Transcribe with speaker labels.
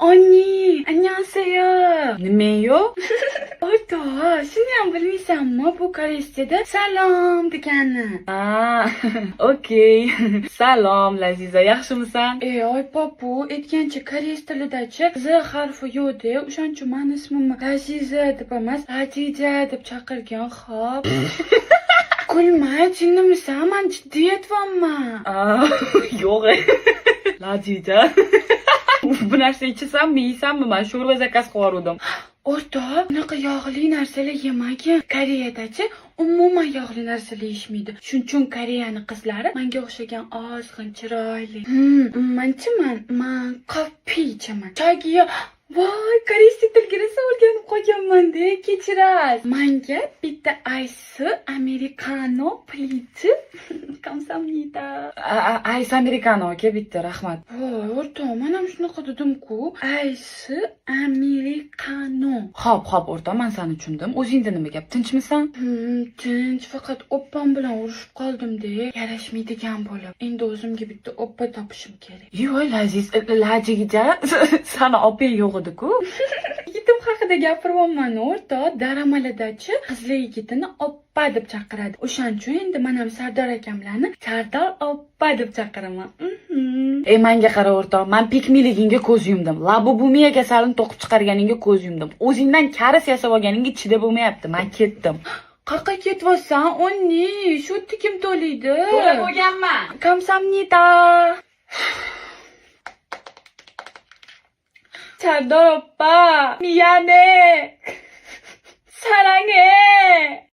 Speaker 1: Onni, annyeonghaseyo.
Speaker 2: Nima-yu?
Speaker 1: O'rtoq, shuni ham bilmaysanmi? Bu koreyschada salom degani.
Speaker 2: Ah, okey. Salom, Laziza, yaxshimisan?
Speaker 1: E, oy papu, aytgancha koreys tilidachi z harfi yo'q-da, o'shaning uchun mani ismimni Laziza deb emas, Ladija deb chaqirgan, xo'p. Kulma, jinnimisan? Man jiddiy aytyapman.
Speaker 2: Ah, yo'q. Ladija. Bu narsa ichasanmi, yeysanmi? Man sho'rva zakaz qilib yubordim.
Speaker 1: O'rtoq, bunaqa yog'li narsalar yemagin. Koreyadachi umuman yog'li narsalar yeyishmaydi. Shuning uchun Koreyani qizlari menga o'xshagan ozg'in, chiroyli. Manchi man kofe ichaman. Choyga. Voy, koreys tilga rosa o'rganib qolganman-da, kechirasiz. Manga bitta ice americano, please. Kamsamnida.
Speaker 2: Ice americano aka bitta, rahmat.
Speaker 1: Voy, o'rtoq, man ham shunaqa dedim-ku. Ice americano.
Speaker 2: Xo'p, xo'p, o'rtoq, man seni tushundim. O'zingda nima gap? Tinchmisan?
Speaker 1: Tinch, faqat oppam bilan urushib qoldim-da. Yarashmaydigan bo'lib. Endi o'zimga bitta oppa topishim kerak.
Speaker 2: Yo'q, Laziz, Lajigija, sani opang yo'q edi-ku.
Speaker 1: Yigitim haqida gapiryapman, o'rtoq. Daramaladachi qizlar yigitini oppa deb chaqiradi. O'shaning uchun endi man ham Sardor akamlarni Sardor oppa deb chaqiraman.
Speaker 2: Ey, manga qara o'rtoq, man pikmiligingga ko'z yumdim. Labubumiya kasalini to'qib chiqarganingga ko'z yumdim. O'zingdan karis yasab olganingga chidab bo'lmayapti. Man ketdim.
Speaker 1: Qayerqa ketyapsan? Onni, shu yerda kim to'laydi?
Speaker 2: To'lab bo'lganman.
Speaker 1: Kamsamnida. Sardor oppa, miyane. Sarang'e.